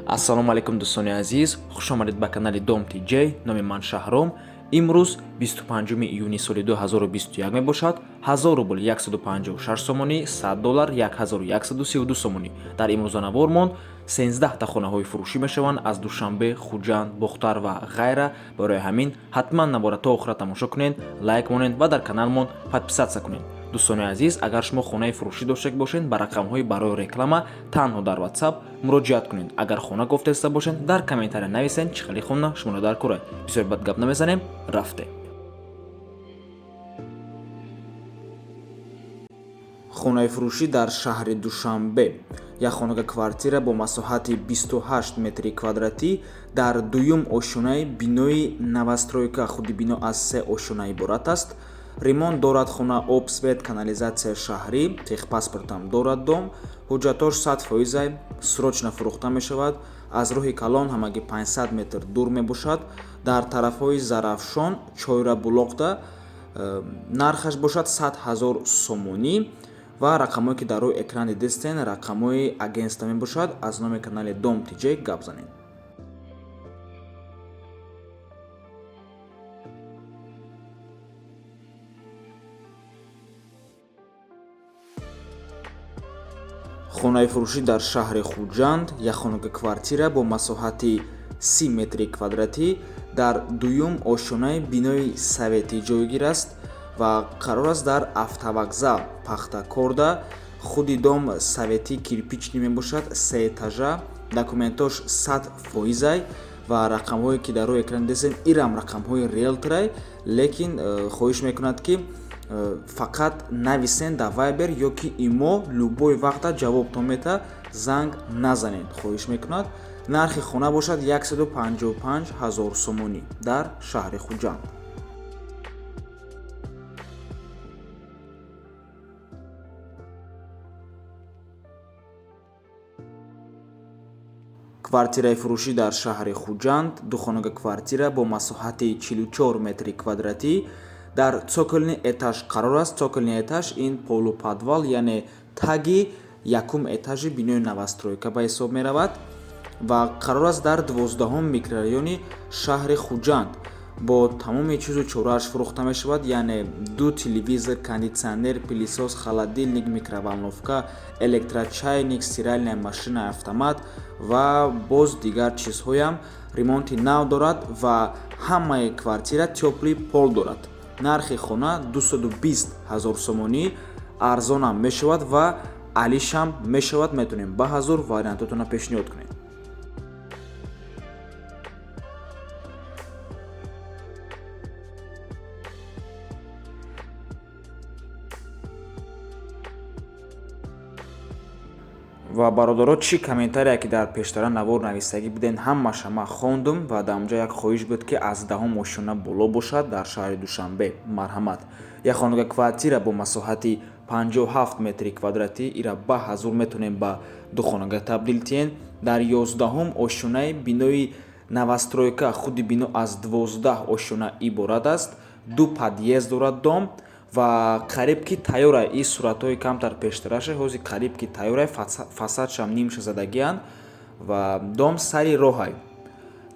Ассалому алайкум, дӯстони азиз, хушомадед ба канали Дом ТJ. Номи ман Шаҳром. Имрӯз 25 июни соли 2021 мебошад. 1000 рубл 156 сомонӣ, 100 доллар 1132 сомонӣ. Дар имрӯза навормон 13та хонаҳои фурӯшӣ мешаванд аз Душанбе, Хуҷанд, Бохтар ва ғайра. Барои ҳамин ҳатман навора то охира тамошо кунед, лайк монед ва дар каналмон подписаться кунед. Дӯстони азиз, агар шумо хонаи фурӯшӣ дошта бошед, ба рақамҳои барои реклама танҳо дар WhatsApp муроҷиат кунед. Агар хона кофтаиста бошед, дар комментария нависед, чӣ хели хона шуморо дар кора. Бисёр бад гап намезанем, рафтем. Хонаи фурӯшӣ дар шаҳри Душанбе, як хонага квартира бо масоҳати 28 метри квадратӣ дар дуюм ошёнаи бинои новостройка. Худи бино аз се ошёна иборат аст. Ремонт дорад хона, об, свет, канализатсия шаҳрӣ, техпаспортам дорад дом. Ҳуҷҷатош 100%-ай, срочно фурӯхта мешавад. Аз роҳи калон ҳамагӣ 500 метр дур мебошад, дар тарафҳои Зарафшон, Чойрабулоқда. Нархаш бошад 100 ҳазор сомонӣ ва рақамҳое, ки дар рӯи экран дидистен, рақамҳои агентство мебошад. Аз номи канали Дом ТJ гап занед. Хонаи фурӯшӣ дар шаҳри Хуҷанд, як хонага квартира бо масоҳати 30 метри квадратӣ дар дуюм ошёнаи бинои советӣ ҷойгир аст ва қарор аст дар автовокзал Пахтакорда. Худи дом советӣ, кирпичный мебошад, се этажа. Документош 100%-ай ва рақамҳое, ки дар рӯи экран дидем, ирам рақамҳои риелторай, лекин хоҳиш мекунад, ки фақат нависен дар Вайбер ё ки имо, любой вақта ҷавобтон мета, занг назанед, хоҳиш мекунад. Нархи хона бошад 155 ҳазор сомонӣ дар шаҳри Хуҷанд. Квартираи фурӯшӣ дар шаҳри Хуҷанд, духонага квартира бо масоҳати 44 метри квадратӣ дар цокольный этаж қарор аст. Цокольный этаж ин полуподвал, яъне таги якум этажи бинои новостройка ба ҳисоб меравад ва қарор аст дар 12-ҳум микрорайони шаҳри Хуҷанд. Бо тамоми чизу чорааш фурӯхта мешавад, яъне ду телевизор, кондитсионер, пылесос, холодильник, микроволновка, электрочайник, стиральная машина автомат ва боз дигар чизҳоям. Ремонти нав дорад ва ҳамаи квартира тёплый пол дорад. Нархи хона 220 ҳазор сомонӣ, арзонам мешавад ва алишам мешавад. Метавонем ба ҳазур вариантотона пешниҳод кунем. Ва бародаро, чӣ комментария, ки дар пештара навор навистагӣ буден, ҳамаша ман хондум ва дар онҷа як хоҳиш буд, ки аз даҳум ошёна боло бошад дар шаҳри Душанбе. Марҳамат, як хонага квартира бо масоҳати 57 метри квадратӣ, ира ба ҳазур метавонем ба духонага табдил тиҳем, дар 11-ҳум ошёнаи бинои новостройка. Худи бино аз 12 ошёна иборат аст, ду подъезд дорад дом ва қариб ки тайёра. И суратҳои камтар пештараша, ҳозир қариб ки тайёрай, фасадшам нимша задагианд ва дом сари роҳай.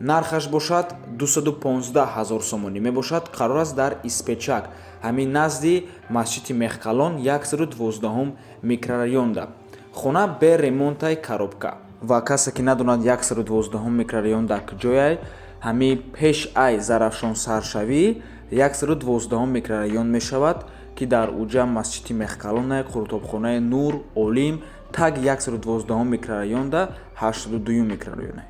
Нархаш бошад 215 ҳазор сомонӣ мебошад. Қарор аст дар Испечак, ҳамин назди масҷиди Мехкалон, 112-ҳум микрорайонда. Хона бе ремонтай, коробка. Ва касе ки надонад 112-ҳум микрорайон дар куҷояй, ҳамин пеш ай Зарафшон саршавӣ 112-ҳум микрорайон мешавад, ки дар уҷа масҷиди Мехкалоне, қуртобхонаи Нур Олим, таг 112-ҳум микрорайонда, 82-юм микрорайоне.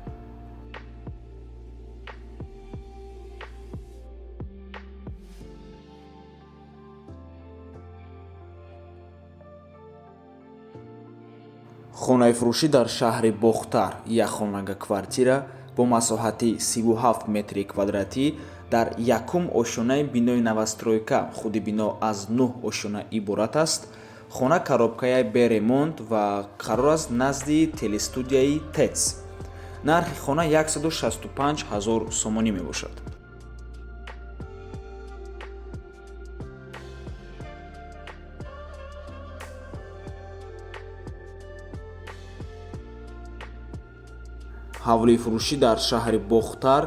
Хонаи фурӯшӣ дар шаҳри Бохтар, як хонага квартира бо масоҳати 37 метри квадратӣ дар якум ошёнаи бинои новостройка. Худи бино аз нӯҳ ошёна иборат аст. Хона коробкаяи, бе ремонт ва қарор аст назди телестудияи ТЭЦ. Нархи хона 165 ҳазор сомонӣ мебошад. Ҳавлии фурӯшӣ дар шаҳри Бохтар,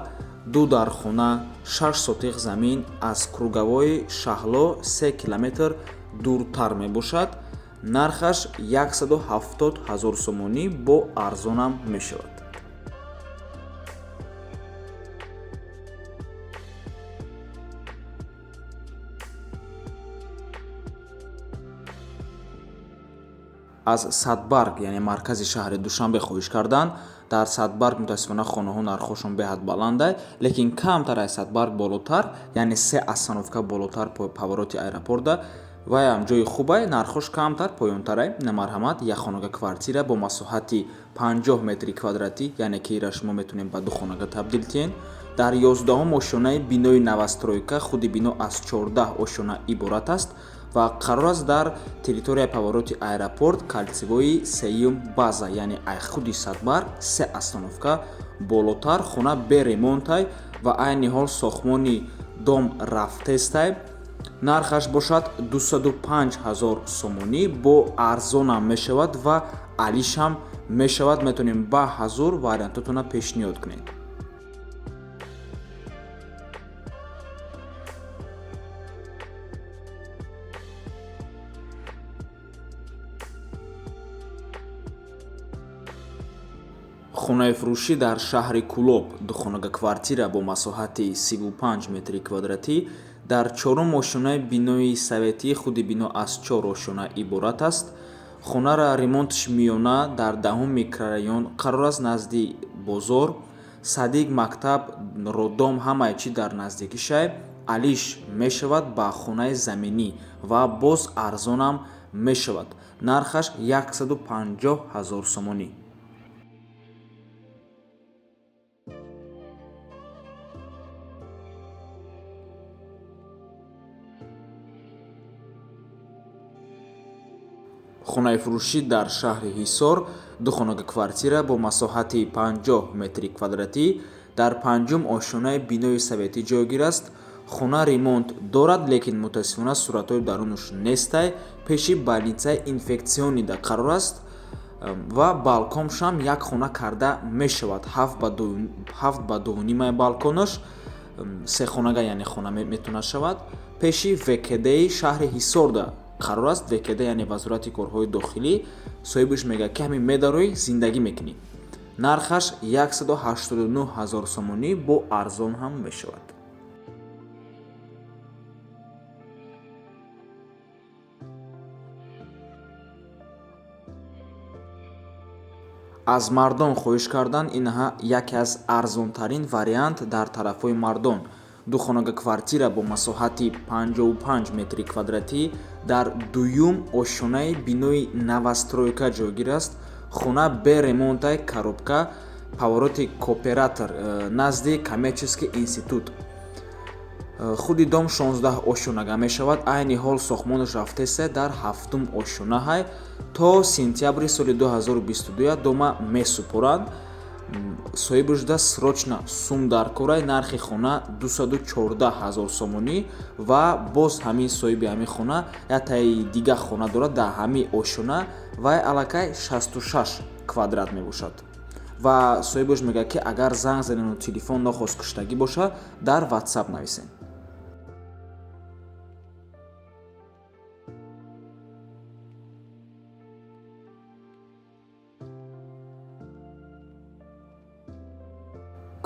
ду дархона, 6 сотих замин, аз круговои Шаҳло 3 километр дуртар мебошад. Нархаш 170 ҳазор сомонӣ, бо арзонам мешавад. Аз Садбарг, яъне маркази шаҳри Душанбе хоҳиш карданд. Дар Садбарг мутаассифона хонаҳо нархҳошон беҳад баландай, лекин камтар аз Садбарг болотар, яъне 3 остановка болотар повороти аэропорта, ваям ҷои хубай, нархҳош камтар поёнтарай. Марҳамат, як хонага квартира бо масоҳати 50 метри квадратӣ, яъне ки ира шумо метавонед ба ду хонага табдил диҳед. Дар 11-ум ошёнаи бинои новостройка, худи бино аз 14 ошёна иборат аст ва қарор аст дар территорияи повороти аэропорт, кольцевои сеюм база, яъне ай худи Садбарг 3 остановка болотар. Хона беремонтай ва айни ҳол сохтмони дом рафтестай. Нархаш бошад 205 ҳазор сомонӣ, бо арзонам мешавад ва алишам мешавад. Метавонем ба ҳазур вариантотона пешниҳод кунед. Хонаи фурӯшӣ дар шаҳри Кӯлоб, духонага квартира бо масоҳати 35 метри квадратӣ дар чорум ошёнаи бинои советӣ, худи бино аз 4 ошёна иборат аст. Хонара ремонтш миёна, дар 10-ум микрорайон қарор аст, назди бозор, садик, мактаб, роддом, ҳамаи чӣ дар наздикишай. Алиш мешавад ба хонаи заминӣ ва боз арзонам мешавад. Нархаш 150 ҳазор сомонӣ. Хонаи фурӯшӣ дар шаҳри Ҳисор, духонага квартира бо масоҳати 50 метри квадратӣ дар панҷум ошёнаи бинои советӣ ҷойгир аст. Хона ремонт дорад, лекин мутаассифона суратҳои дарунаш нестай. Пеши больницаи инфекционида қарор аст ва балконшам як хона карда мешавад. Ҳафт ба дунимаи балконаш се хонага, яъне хона метавонад шавад. Пеши ВКДи шаҳри Ҳисорда қарор аст. ВКД, яъне Вазорати корҳои дохилӣ. Соҳибаш мегӯяд, ки ҳамин медароӣ, зиндагӣ мекунӣ. Нархаш 189 ҳазор сомонӣ, бо арзон ҳам мешавад. Аз Мардон хоҳиш кардан, инҳа яке аз арзонтарин вариант дар тарафҳои Мардон. Духонага квартира бо масоҳати 55 метри квадратӣ дар дуюм ошёнаи бинои новостройка ҷойгир аст. Хона бе ремонтай, коробка, повороти Кооператор, назди коммерческий институт. Худи дом 16 ошёнага мешавад. Айни ҳол сохтмонаш рафтеста, дар ҳафтум ошёнаҳай. То сентябри соли 2022 дома месупоранд. Соҳибашда срочно сум дар корай. Нархи хона 214 ҳазор сомонӣ ва боз ҳамин соҳиби ҳамин хона яктаи дига хона дорад дар ҳамин ошёна, вай аллакай 66 квадрат мебошад. Ва соҳибаш мегӯяд, ки агар занг занену телефон нохост куштагӣ бошад, дар Ватсап нависем.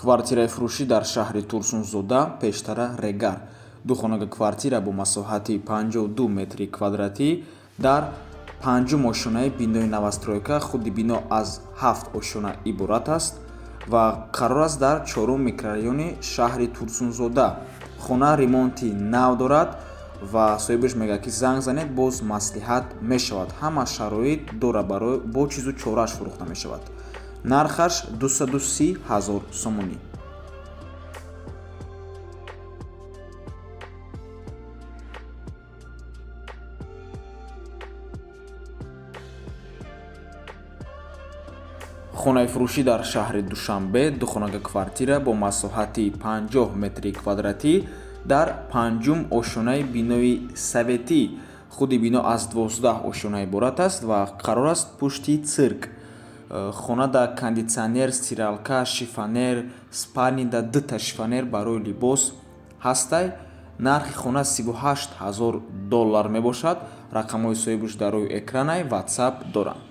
Квартираи фурӯшӣ дар шаҳри Турсунзода, пештара Регар, духонага квартира бо масоҳати 52 метри квадратӣ дар панҷум ошёнаи бинои новостройка, худи бино аз ҳафт ошёна иборат аст ва қарор аст дар чорум микрорайони шаҳри Турсунзода. Хона ремонти нав дорад ва соҳибаш мегӯяд, ки занг занед, боз маслиҳат мешавад. Ҳама шароит дорад, барои бо чизу чорааш фурӯхта мешавад. Нархаш 230 ҳазор сомонӣ. Хонаи фурӯшӣ дар шаҳри Душанбе, духонага квартира бо масоҳати 50 метри квадратӣ дар панҷум ошёнаи бинои советӣ, худи бино аз 12 ошёна иборат аст ва қарор аст пушти цирк. Хона да кондитсионер, стиралка, шифоньер, спальни да дута шифоньер барои либос ҳастай. Нархи хона 38 ҳазор доллар мебошад. Рақамҳои соҳибаш дар рӯи экранай, WhatsApp доранд.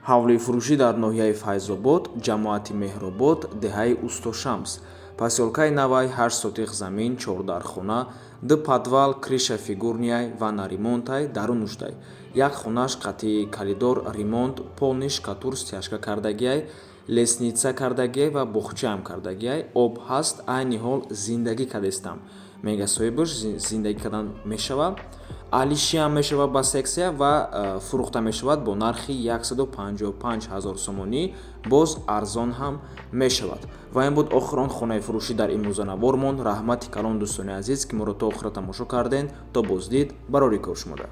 Ҳавлии фурӯшӣ дар ноҳияи Файзобод, ҷамоати Меҳробод, деҳаи Устошамс. Посёлкаи навай, 8 сотих замин, 4 дархона, ду подвал, крыша фигурный ванна ремонтай, дарунуштай. Як хонаш қатъи коридор ремонт, полный штукатур, стяжка кардагиай, лестница кардагиай ва боғчаам кардагиай. Об ҳаст, айни ҳол зиндагӣ кардестам. Мега соҳибаш, зиндагӣ кардан мешавад. Алишиам мешавад ба сексия ва фурӯхта мешавад бо нархи 155 ҳазор сомонӣ, боз арзон ҳам мешавад. Ва ин буд охирон хонаи фурӯшӣ дар имрӯза навормон. Раҳмати калон, дӯстони азиз, ки моро то охира тамошо карден. То боздид, барори кор шумода.